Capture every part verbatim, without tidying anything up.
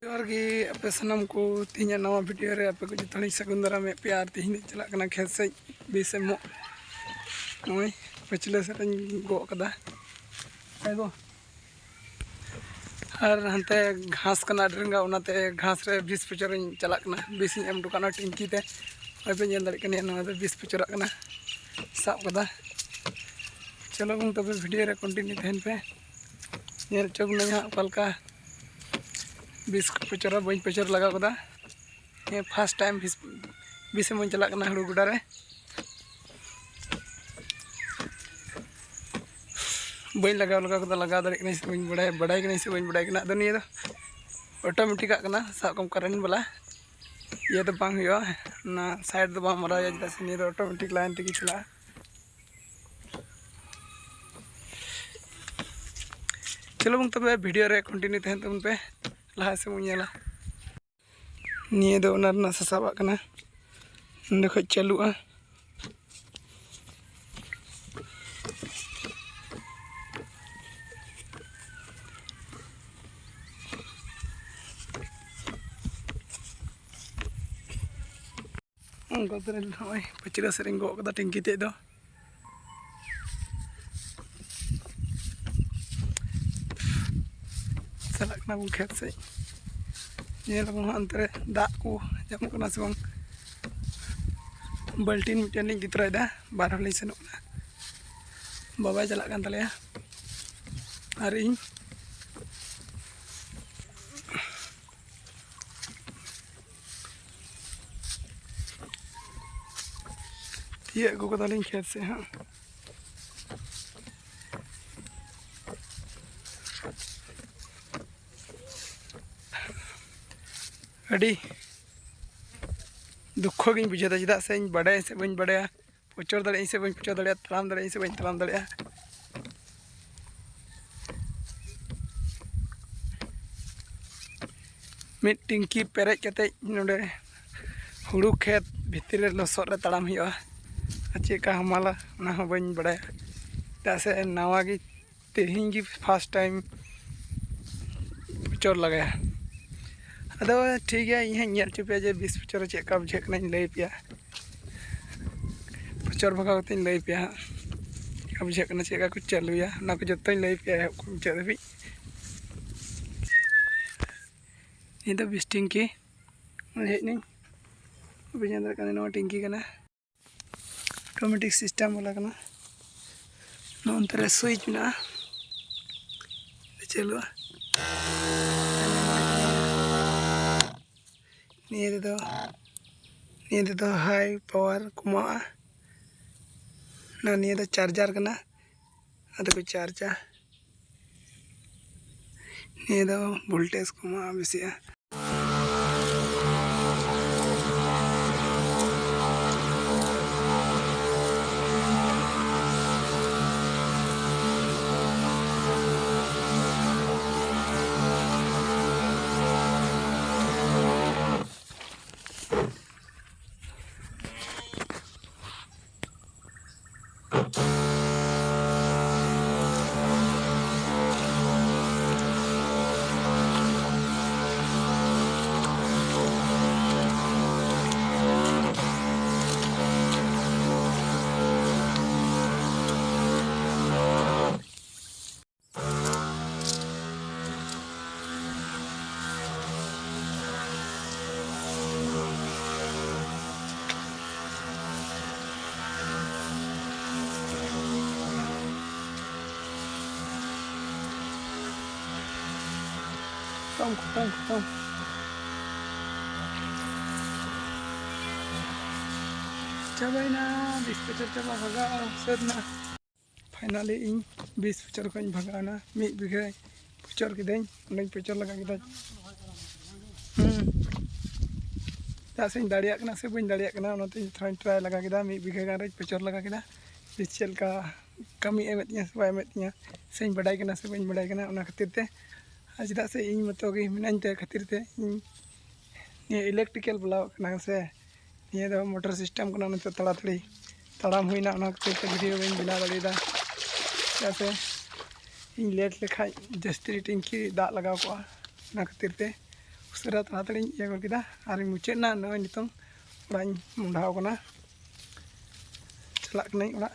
ᱡᱚᱦᱟᱨ ᱜᱮ ᱟᱯᱮ ᱥᱟᱱᱟᱢ ᱠᱚ, ᱛᱮᱦᱮᱧᱟᱜ ᱱᱟᱣᱟ ᱵᱷᱤᱰᱤᱭᱳ ᱨᱮ ᱟᱯᱮ ᱠᱚ ᱡᱚᱛᱚ ᱦᱚᱲᱤᱧ ᱥᱟᱹᱜᱩᱱ ᱫᱟᱨᱟᱢᱮᱫ ᱯᱮᱭᱟ᱾ ᱟᱨ ᱛᱮᱦᱮᱧ ᱫᱚᱧ ᱪᱟᱞᱟᱜ ᱠᱟᱱᱟ ᱠᱷᱮᱛ ᱥᱮᱫ ᱵᱤᱥ ᱮᱢᱚᱜ᱾ ᱱᱚᱜᱼᱚᱭ ᱯᱟᱹᱪᱷᱞᱟᱹ ᱥᱮᱫ ᱤᱧ ᱜᱚᱜ ᱠᱟᱫᱟ᱾ ᱦᱮᱸ ᱜᱚ᱾ ᱟᱨ ᱦᱟᱱᱛᱮ ᱜᱷᱟᱥ ᱠᱟᱱᱟ ᱟᱹᱰᱤ ᱨᱟᱸᱜᱟᱣ, ᱚᱱᱟᱛᱮ ᱜᱷᱟᱥ ᱨᱮ ᱵᱤᱥ ᱯᱚᱪᱚᱨᱤᱧ ᱪᱟᱞᱟᱜ ᱠᱟᱱᱟ᱾ ᱵᱤᱥ ᱤᱧ ᱮᱢ ᱦᱚᱴᱚ ᱠᱟᱜᱼᱟ ᱚᱱᱟ ᱴᱮᱝᱠᱤ ᱛᱮ᱾ ᱱᱚᱜᱼᱚᱭ ᱯᱮ ᱧᱮᱞ ᱫᱟᱲᱮᱭᱟᱜ ᱠᱟᱱ ᱜᱮᱭᱟ, ᱱᱚᱣᱟ ᱫᱚ ᱵᱤᱥ ᱯᱚᱪᱚᱨᱟᱜ ᱠᱟᱱᱟ, ᱥᱟᱵ ᱠᱟᱫᱟ᱾ ᱪᱚᱞᱚ ᱵᱚᱱ ᱛᱚᱵᱮ ᱵᱷᱤᱰᱤᱭᱳ ᱨᱮ ᱠᱚᱱᱴᱤᱱᱤᱭᱩ ᱛᱟᱦᱮᱱ ᱯᱮ, ᱧᱮᱞ ᱦᱚᱪᱚ ᱵᱚᱱᱟᱹᱧ ᱦᱟᱸᱜ ᱚᱠᱟ ᱞᱮᱠᱟ ᱵᱤᱥ ᱠᱚ ᱯᱚᱪᱚᱨᱟ᱾ ᱵᱟᱹᱧ ᱯᱚᱪᱚᱨ ᱞᱟᱜᱟᱣ ᱠᱟᱫᱟ᱾ ᱦᱮᱸ, ᱯᱷᱟᱥᱴ ᱴᱟᱭᱤᱢ ᱵᱤᱥ, ᱵᱤᱥ ᱮᱢᱚᱜ ᱤᱧ ᱪᱟᱞᱟᱜ ᱠᱟᱱᱟ ᱦᱩᱲᱩ ᱜᱚᱰᱟ ᱨᱮ᱾ ᱵᱟᱹᱧ ᱞᱟᱜᱟᱣ ᱞᱟᱜᱟᱣ ᱠᱟᱫᱟ, ᱞᱟᱜᱟᱣ ᱫᱟᱲᱮᱭᱟᱜ ᱠᱟᱹᱱᱟᱹᱧ ᱥᱮ ᱵᱟᱹᱧ ᱵᱟᱲᱟᱭᱟ, ᱵᱟᱲᱟᱭ ᱠᱟᱹᱱᱟᱹᱧ ᱥᱮ ᱵᱟᱹᱧ ᱵᱟᱲᱟᱭ ᱠᱟᱱᱟ᱾ ᱟᱫᱚ ᱱᱤᱭᱟᱹ ᱫᱚ ᱚᱴᱳᱢᱮᱴᱤᱠᱟᱜ ᱠᱟᱱᱟ, ᱥᱟᱵ ᱠᱟᱜ ᱢᱮ ᱠᱟᱨᱮᱱᱴ ᱵᱟᱞᱟ᱾ ᱤᱭᱟᱹ ᱫᱚ ᱵᱟᱝ ᱦᱩᱭᱩᱜᱼᱟ, ᱚᱱᱟ ᱥᱟᱭᱤᱰ ᱫᱚ ᱵᱟᱝ ᱢᱟᱨᱟᱣ ᱦᱩᱭᱩᱜᱼᱟ, ᱪᱮᱫᱟᱜ ᱥᱮ ᱱᱤᱭᱟᱹ ᱫᱚ ᱚᱴᱳᱢᱮᱴᱤᱠ ᱞᱟᱭᱤᱱ ᱛᱮᱜᱮ ᱪᱟᱞᱟᱜᱼᱟ᱾ ᱪᱚᱞᱚ ᱵᱚᱱ ᱛᱚᱵᱮ ᱵᱷᱤᱰᱤᱭᱳ ᱨᱮ ᱠᱚᱱᱴᱤᱱᱤᱭᱩ ᱛᱟᱦᱮᱱ ᱛᱟᱵᱚᱱ ᱯᱮ, ᱞᱟᱦᱟ ᱥᱮᱫ ᱵᱚᱱ ᱧᱮᱞᱟ᱾ ᱱᱤᱭᱟᱹ ᱫᱚ ᱚᱱᱟ ᱨᱮᱱᱟᱜ ᱥᱟᱥᱟᱵᱟᱜ ᱠᱟᱱᱟ, ᱱᱚᱸᱰᱮ ᱠᱷᱚᱡ ᱪᱟᱹᱞᱩᱜᱼᱟ᱾ ᱚᱱᱠᱟ ᱛᱮ ᱱᱚᱜᱼᱚᱭ ᱯᱟᱹᱪᱷᱞᱟᱹ ᱥᱮᱫ ᱨᱤᱧ ᱜᱚᱜ ᱠᱟᱫᱟ ᱴᱮᱝᱠᱤ ᱛᱮᱫ ᱫᱚ᱾ ᱪᱟᱞᱟᱜ ᱠᱟᱱᱟ ᱵᱚᱱ ᱠᱷᱮᱛ ᱥᱮᱫ᱾ ᱧᱮᱞ ᱟᱵᱚᱱ ᱦᱟᱸᱜ ᱚᱱᱛᱮ ᱨᱮ ᱫᱟᱜ ᱠᱚ ᱧᱟᱢᱚᱜ ᱠᱟᱱᱟ ᱥᱮ ᱵᱟᱝ᱾ ᱵᱟᱹᱞᱴᱤᱱ ᱢᱤᱫᱴᱮᱱ ᱞᱤᱧ ᱤᱫᱤ ᱛᱚᱨᱟᱭᱮᱫᱟ, ᱵᱟᱨ ᱦᱚᱲ ᱞᱤᱧ ᱥᱮᱱᱚᱜ ᱠᱟᱱᱟ᱾ ᱵᱟᱵᱟᱭ ᱪᱟᱞᱟᱜ ᱠᱟᱱ ᱛᱟᱞᱮᱭᱟ ᱟᱨ ᱤᱧ᱾ ᱛᱤᱭᱟᱹᱜ ᱟᱹᱜᱩ ᱠᱟᱫᱟᱞᱤᱧ ᱠᱷᱮᱛ ᱥᱮᱫ ᱦᱟᱸᱜ᱾ ᱟᱹᱰᱤ ᱫᱩᱠᱠᱷᱚ ᱜᱤᱧ ᱵᱩᱡᱷᱟᱹᱣᱫᱟ, ᱪᱮᱫᱟᱜ ᱥᱮ ᱤᱧ ᱵᱟᱰᱟᱭᱟ ᱥᱮ ᱵᱟᱹᱧ ᱵᱟᱰᱟᱭᱟ, ᱯᱚᱪᱚᱨ ᱫᱟᱲᱮᱭᱟᱜ ᱟᱹᱧ ᱥᱮ ᱵᱟᱹᱧ ᱯᱚᱪᱚᱨ ᱫᱟᱲᱮᱭᱟᱜᱼᱟ, ᱛᱟᱲᱟᱢ ᱫᱟᱲᱮᱭᱟᱜ ᱟᱹᱧ ᱥᱮ ᱵᱟᱹᱧ ᱛᱟᱲᱟᱢ ᱫᱟᱲᱮᱭᱟᱜᱼᱟ᱾ ᱢᱤᱫ ᱴᱤᱝᱠᱤ ᱯᱮᱨᱮᱡ ᱠᱟᱛᱮᱫ ᱱᱚᱰᱮ ᱦᱩᱲᱩ ᱠᱷᱮᱛ ᱵᱷᱤᱛᱤᱨ ᱨᱮ ᱞᱚᱥᱚᱫ ᱨᱮ ᱛᱟᱲᱟᱢ ᱦᱩᱭᱩᱜᱼᱟ᱾ ᱟᱨ ᱪᱮᱫ ᱞᱮᱠᱟ ᱦᱟᱢᱟᱞᱟ ᱚᱱᱟ ᱦᱚᱸ ᱵᱟᱹᱧ ᱵᱟᱲᱟᱭᱟ, ᱪᱮᱫᱟᱜ ᱥᱮ ᱱᱟᱣᱟ ᱜᱮ, ᱛᱮᱦᱮᱧ ᱜᱮ ᱯᱷᱟᱥᱴ ᱴᱟᱭᱤᱢ ᱯᱚᱪᱚᱨ ᱞᱟᱜᱟᱭᱟ᱾ ᱟᱫᱚ ᱴᱷᱤᱠ ᱜᱮᱭᱟ, ᱤᱧ ᱦᱟᱸᱜ ᱧᱮᱞ ᱦᱚᱪᱚ ᱯᱮᱭᱟ ᱡᱮ ᱵᱤᱥ ᱯᱚᱪᱚᱨ ᱨᱮ ᱪᱮᱫ ᱞᱮᱠᱟ ᱵᱩᱡᱷᱟᱹᱜ ᱠᱟᱱᱟᱧ ᱞᱟᱹᱭ ᱯᱮᱭᱟ᱾ ᱯᱚᱪᱚᱨ ᱵᱷᱟᱜᱟᱣ ᱠᱟᱛᱮᱧ ᱞᱟᱹᱭ ᱯᱮᱭᱟ ᱦᱟᱸᱜ, ᱪᱮᱫ ᱞᱮᱠᱟ ᱵᱩᱡᱷᱟᱹᱜ ᱠᱟᱱᱟ, ᱪᱮᱫ ᱞᱮᱠᱟ ᱠᱚ ᱪᱟᱹᱞᱩᱭᱟ, ᱚᱱᱟ ᱠᱚ ᱡᱚᱛᱚᱧ ᱞᱟᱹᱭ ᱯᱮᱭᱟ ᱮᱦᱚᱵ ᱠᱷᱚᱱ ᱢᱩᱪᱟᱹᱫ ᱫᱷᱟᱹᱵᱤᱡ᱾ ᱱᱤᱭᱟᱹ ᱫᱚ ᱵᱤᱥ ᱴᱮᱝᱠᱤ ᱦᱮᱡ ᱱᱟᱹᱧ, ᱵᱟᱹᱧ ᱧᱮᱞ ᱫᱟᱲᱮᱭᱟᱜ ᱠᱟᱱᱟ, ᱱᱚᱣᱟ ᱴᱮᱝᱠᱤ ᱠᱟᱱᱟ᱾ ᱚᱴᱳᱢᱮᱴᱤᱠ ᱥᱤᱥᱴᱮᱢ ᱵᱟᱞᱟ ᱠᱟᱱᱟ᱾ ᱱᱚᱜᱼᱚ ᱱᱚᱱᱛᱮ ᱨᱮ ᱥᱩᱭᱤᱪ ᱢᱮᱱᱟᱜᱼᱟ, ᱪᱟᱹᱞᱩᱜᱼᱟ᱾ ᱱᱤᱭᱟᱹ ᱨᱮᱫᱚ, ᱱᱤᱭᱟᱹ ᱨᱮᱫᱚ ᱦᱟᱭ ᱯᱟᱣᱟᱨ ᱠᱚᱢᱟᱜᱼᱟ᱾ ᱚᱱᱟ ᱱᱤᱭᱟᱹ ᱫᱚ ᱪᱟᱨᱡᱟᱨ ᱠᱟᱱᱟ, ᱟᱫᱚ ᱠᱚ ᱪᱟᱨᱡᱟ᱾ ᱱᱤᱭᱟᱹ ᱫᱚ ᱵᱷᱳᱞᱴᱮᱡᱽ ᱠᱚᱢᱟᱜᱼᱟ, ᱵᱮᱥᱤᱜᱼᱟ᱾ ᱠᱷᱚᱛᱚᱢ, ᱠᱷᱚᱛᱚᱢ, ᱠᱷᱚᱛᱚᱢ᱾ ᱪᱟᱵᱟᱭᱮᱱᱟ, ᱵᱤᱥ ᱯᱚᱪᱚᱨ ᱪᱟᱵᱟ ᱵᱷᱟᱜᱟᱣ ᱥᱟᱹᱛ ᱮᱱᱟ᱾ ᱯᱷᱟᱭᱱᱟᱞᱤ ᱤᱧ ᱵᱤᱥ ᱯᱚᱪᱚᱨ ᱠᱷᱚᱱ ᱤᱧ ᱵᱷᱟᱜᱟᱣ ᱮᱱᱟ᱾ ᱢᱤᱫ ᱵᱤᱜᱷᱟᱹ ᱯᱚᱪᱚᱨ ᱠᱤᱫᱟᱹᱧ, ᱚᱸᱰᱮᱧ ᱯᱚᱪᱚᱨ ᱞᱟᱜᱟ ᱠᱮᱫᱟ᱾ ᱦᱩᱸ᱾ ᱪᱮᱫᱟᱜ ᱥᱮᱧ ᱫᱟᱲᱮᱭᱟᱜ ᱠᱟᱱᱟ ᱥᱮ ᱵᱟᱹᱧ ᱫᱟᱲᱮᱭᱟᱜ ᱠᱟᱱᱟ, ᱚᱱᱟᱛᱮ ᱤᱧ ᱛᱷᱚᱲᱟᱧ ᱴᱨᱟᱭ ᱞᱟᱜᱟ ᱠᱮᱫᱟ᱾ ᱢᱤᱫ ᱵᱤᱜᱷᱟᱹ ᱜᱟᱱ ᱨᱮᱧ ᱯᱚᱪᱚᱨ ᱞᱟᱜᱟ ᱠᱮᱫᱟ, ᱡᱮ ᱪᱮᱫ ᱞᱮᱠᱟ ᱠᱟᱹᱢᱤ ᱮᱢᱮᱫ ᱛᱤᱧᱟ ᱥᱮ ᱵᱟᱭ ᱮᱢᱮᱫ ᱛᱤᱧᱟ, ᱥᱮᱧ ᱵᱟᱰᱟᱭ ᱠᱟᱱᱟ ᱥᱮ ᱵᱟᱹᱧ ᱵᱟᱰᱟᱭ ᱠᱟᱱᱟ, ᱚᱱᱟ ᱠᱷᱟᱹᱛᱤᱨ ᱛᱮ᱾ ᱟᱨ ᱪᱮᱫᱟᱜ ᱥᱮ ᱤᱧ ᱢᱚᱛᱚ ᱜᱮ ᱢᱤᱱᱟᱹᱧ ᱛᱮ ᱠᱷᱟᱹᱛᱤᱨ ᱛᱮ ᱤᱧ ᱱᱤᱭᱟᱹ ᱤᱞᱮᱠᱴᱨᱤᱠᱮᱞ ᱵᱟᱞᱟ ᱠᱟᱱᱟ ᱥᱮ, ᱱᱤᱭᱟᱹ ᱫᱚ ᱢᱚᱴᱚᱨ ᱥᱤᱥᱴᱮᱢ ᱠᱟᱱᱟ, ᱱᱤᱛᱚᱜ ᱛᱟᱲᱟᱛᱟᱲᱤ ᱛᱟᱲᱟᱢ ᱦᱩᱭᱱᱟ, ᱚᱱᱟ ᱠᱷᱟᱹᱛᱤᱨ ᱛᱮ ᱵᱷᱤᱰᱤᱭᱳ ᱵᱟᱹᱧ ᱵᱮᱱᱟᱣ ᱫᱟᱲᱮᱭᱟᱫᱟ᱾ ᱪᱮᱫᱟᱜ ᱥᱮ ᱤᱧ ᱞᱮᱴ ᱞᱮᱠᱷᱟᱡ ᱡᱟᱹᱥᱛᱤ ᱴᱮᱝᱠᱤ ᱫᱟᱜ ᱞᱟᱜᱟᱣ ᱠᱚᱜᱼᱟ, ᱚᱱᱟ ᱠᱷᱟᱹᱛᱤᱨ ᱛᱮ᱾ ᱩᱥᱟᱹᱨᱟ ᱛᱟᱲᱟᱛᱟᱲᱤᱧ ᱤᱭᱟᱹ ᱜᱚᱫ ᱠᱮᱫᱟ ᱟᱨᱤᱧ ᱢᱩᱪᱟᱹᱫ ᱮᱱᱟ᱾ ᱱᱚᱜᱼᱚᱭ ᱱᱤᱛᱚᱝ ᱚᱲᱟᱜ ᱤᱧ ᱢᱚᱦᱰᱟᱣ ᱠᱟᱱᱟ, ᱪᱟᱞᱟᱜ ᱠᱟᱹᱱᱟᱹᱧ ᱚᱲᱟᱜ᱾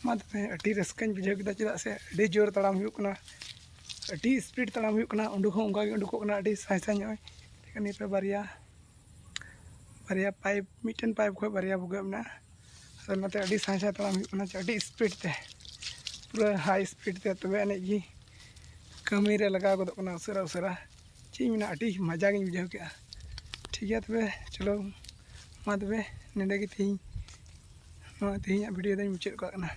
ᱢᱟ ᱛᱚᱵᱮ, ᱟᱹᱰᱤ ᱨᱟᱹᱥᱠᱟᱹᱧ ᱵᱩᱡᱷᱟᱹᱣ ᱠᱮᱫᱟ, ᱪᱮᱫᱟᱜ ᱥᱮ ᱟᱹᱰᱤ ᱡᱳᱨ ᱛᱟᱲᱟᱢ ᱦᱩᱭᱩᱜ ᱠᱟᱱᱟ, ᱟᱹᱰᱤ ᱥᱯᱤᱰ ᱛᱟᱲᱟᱢ ᱦᱩᱭᱩᱜ ᱠᱟᱱᱟ᱾ ᱩᱰᱩᱠ ᱦᱚᱸ ᱚᱱᱠᱟ ᱜᱮ ᱩᱰᱩᱠᱚᱜ ᱠᱟᱱᱟ, ᱟᱹᱰᱤ ᱥᱟᱸᱭ ᱥᱟᱸᱭ᱾ ᱱᱚᱜᱼᱚᱭ ᱱᱤᱭᱟᱹ ᱯᱮ ᱵᱟᱨᱭᱟ, ᱵᱟᱨᱭᱟ ᱯᱟᱭᱤᱯ, ᱢᱤᱫᱴᱮᱱ ᱯᱟᱭᱤᱯ ᱠᱷᱚᱱ ᱵᱟᱨᱭᱟ ᱵᱷᱩᱜᱟᱹᱜ ᱢᱮᱱᱟᱜᱼᱟ᱾ ᱟᱫᱚ ᱚᱱᱟᱛᱮ ᱟᱹᱰᱤ ᱥᱟᱸᱭ ᱥᱟᱸᱭ ᱛᱟᱲᱟᱢ ᱦᱩᱭᱩᱜ ᱠᱟᱱᱟ, ᱟᱹᱰᱤ ᱥᱯᱤᱰ ᱛᱮ, ᱯᱩᱨᱟᱹ ᱦᱟᱭ ᱥᱯᱤᱰ ᱛᱮ, ᱛᱚᱵᱮ ᱟᱹᱱᱤᱡ ᱜᱮ ᱠᱟᱹᱢᱤ ᱨᱮ ᱞᱟᱜᱟᱣ ᱜᱚᱫᱚᱜ ᱠᱟᱱᱟ ᱩᱥᱟᱹᱨᱟ ᱩᱥᱟᱹᱨᱟ᱾ ᱪᱮᱫ ᱤᱧ ᱢᱮᱱᱟ, ᱟᱹᱰᱤ ᱢᱟᱡᱟ ᱜᱤᱧ ᱵᱩᱡᱷᱟᱹᱣ ᱠᱮᱜᱼᱟ᱾ ᱴᱷᱤᱠ ᱜᱮᱭᱟ ᱛᱚᱵᱮ, ᱪᱚᱞᱚ, ᱢᱟ ᱛᱚᱵᱮ, ᱱᱚᱸᱰᱮ ᱜᱮ ᱛᱮᱦᱮᱧ, ᱱᱚᱣᱟ ᱛᱮᱦᱮᱧᱟᱜ ᱵᱷᱤᱰᱤᱭᱳ ᱫᱚᱧ ᱢᱩᱪᱟᱹᱫ ᱠᱟᱜ ᱠᱟᱱᱟ᱾